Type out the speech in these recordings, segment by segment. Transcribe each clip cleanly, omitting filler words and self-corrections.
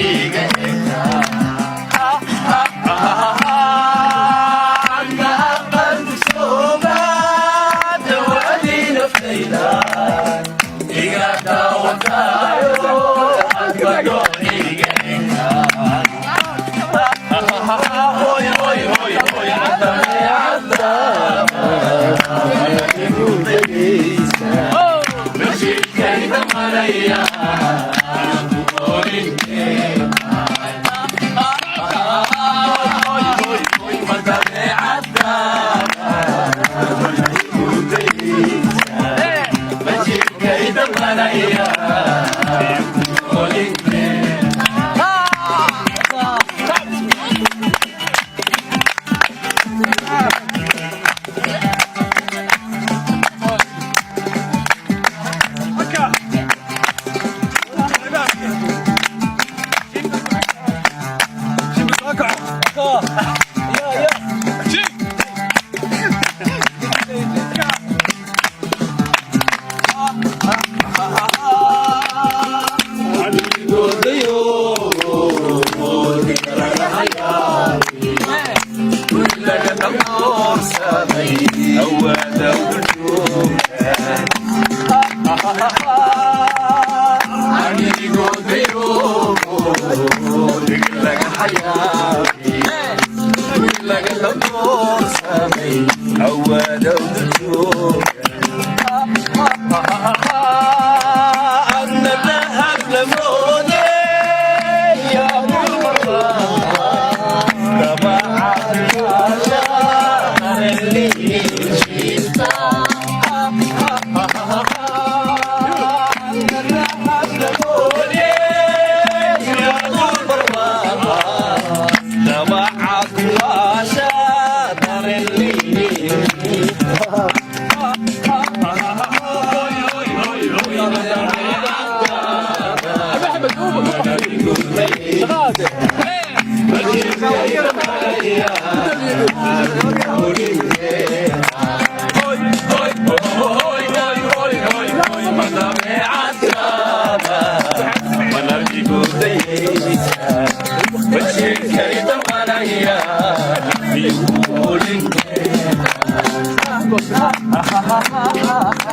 Iga egtaa. Adna aqal dushooga, dawadii naftayda iga daawataayo, adbadoon iga egtaa. Hoy, hoy, hoy, hoy, dabeecadda igu dayeysa, masjidkayda maraya ku ooline. Hoy, hoy, hoy, ma dabeecadda igu dayeysa, masjidkayda maraya ku ooline.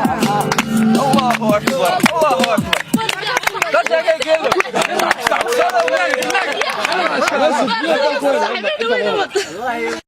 الله اكبر، الله اكبر.